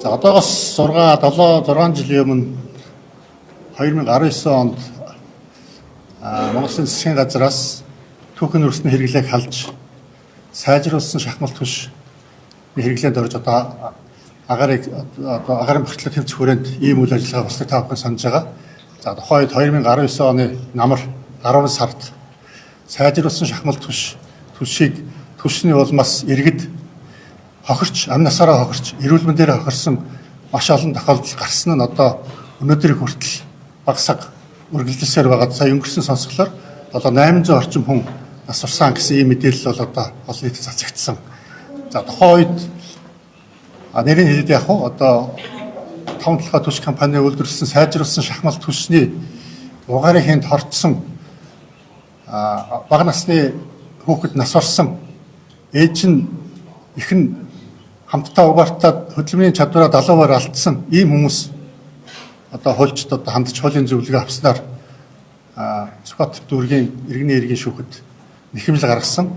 За одоогоос 6 7 6 жилийн өмнө 2019 онд Монгол Улсын засгийн газраас түүхэн нүрсний хэрэглээг халж сайжруулсан шахмал түш хэрэглээнд орж одоо агаарын одоо агаарын багтлал тэмцэх хүрээнд ийм үйл ажиллагаа болсныг та бүхэн санаж байгаа. За тухайн үед 2019 оны намар 10 сард сайжруулсан шахмал түш түшийг түшний улмаас иргэд хохирч амь насаараа хохирч эрүүл мэндээр хохирсон маш олон тохиолдол гарсан нь одоо өнөөдрийг хүртэл баг саг үргэлжилсээр байгаа. Сая өнгөрсөн сонсголоор одоо 800 орчим хүн нас барсан гэсэн ийм мэдээлэл бол одоо олон нийтэд цацагдсан. За тухайн үед нэрийг хэлээд яг уу одоо таван толгой түш компани үйлдвэрлэсэн сайжруулсан шахмал түшний угаарын хинт хорцсон бага насны хүүхэд нас барсан, ээж нь эх нь хамтдаа угаартаа хөдөлмөрийн чадвараа 70%-аар алдсан ийм хүмүүс одоо хуульчид одоо хандж хуулийн зөвлөгөө авснаар Сүхбаатар дүүргийн иргэний иргэн шүүхэд нэхэмжил гаргасан.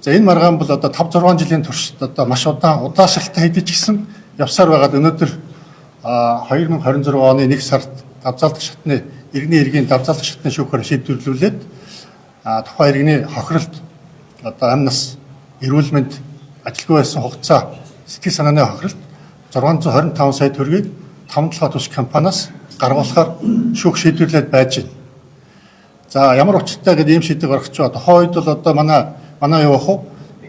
За энэ маргаан бол одоо 5 6 жилийн туршид одоо маш удаан удаашралтай хэдий ч гэсэн явсаар байгаад өнөөдөр 2026 оны 1 сард давзаалдах шатны иргэний иргэний давзаалдах шатны шүүхээр шийдвэрлүүлээд тухайн иргэний хохиролд одоо амь нас, эрүүл мэнд, ажилгүй байсан хугацаа, сэтгэл санааны хохиролд 625 сая төгрөгийг таван толгой түш компаниас гаргуулахаар шүүх шийдвэрлээд байж байна. За ямар учиртай гэдэг ийм шийдвэр гаргаж байгаа. Тухайн үед бол одоо манай юу ах вэ?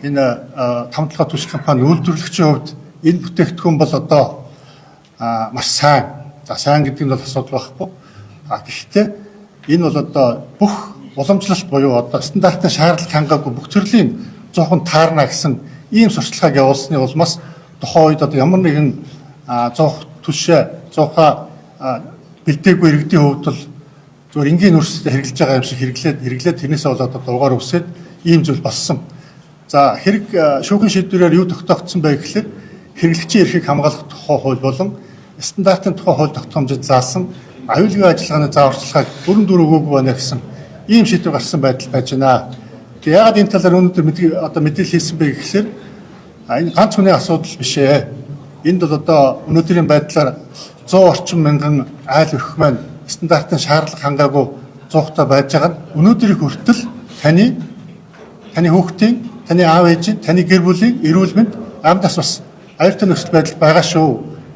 Энэ таван толгой түш компани үйлдвэрлэгчийн хувьд энэ бүтээгдэхүүн бол одоо маш сайн. За сайн гэдэг нь бол асуудал байхгүй. Гэхдээ энэ бол одоо бүх уламжлалт буюу одоо стандартын шаардлага хангаагүй бүх төрлийн зуухан таарна гэсэн ийм сурталчилгааг явуулсны улмаас тухайн үед одоо ямар нэгэн зуух түшээ зуухаа бэлдээгүй иргэдийн хувьд бол зүгээр энгийн нүрстэй хэрэглэж байгаа юм шиг хэрэглээд тэрнээсээ болоод одоо угаар өсөөд ийм зүйл болсон. За хэрэг шүүхийн шийдвэрээр юу тогтоогдсон бэ гэхлээр хэрэглэгчийн эрхийг хамгаалах тухай хууль болон стандартын тухай хууль тогтоомжид заасан аюулгүй ажиллагааны зааварчилгааг бүрэн дүр өгөөгүй байна гэсэн ийм шийдвэр гарсан байдал байж байна. Тэгээ яагаад энэ талаар өнөөдөр одоо мэдээлэл хийсэн бэ гэхлээр энэ ганц хүний асуудал биш ээ. Энд бол одоо өнөөдрийн байдлаар 100 орчим мянган айл өрх маань стандартын шаардлага хангаагүй зуухтай байж байгаа нь өнөөдрийг хүртэл таны хүүхдийн, таны аав ээжийн, таны гэр бүлийн эрүүл мэнд, амь нас бас аюултай нөхцөл байдал байгаа шүү.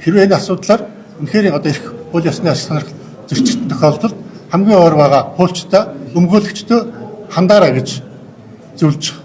Хэрвээ энэ асуудлаар үнэхээр одоо эрх хууль ёсны ашиг сонирхол зөрчигдсөн тохиолдолд хамгийн ойр байгаа хуульчтай, өмгөөлөгчдөө хандаарай гэж зөвлөж.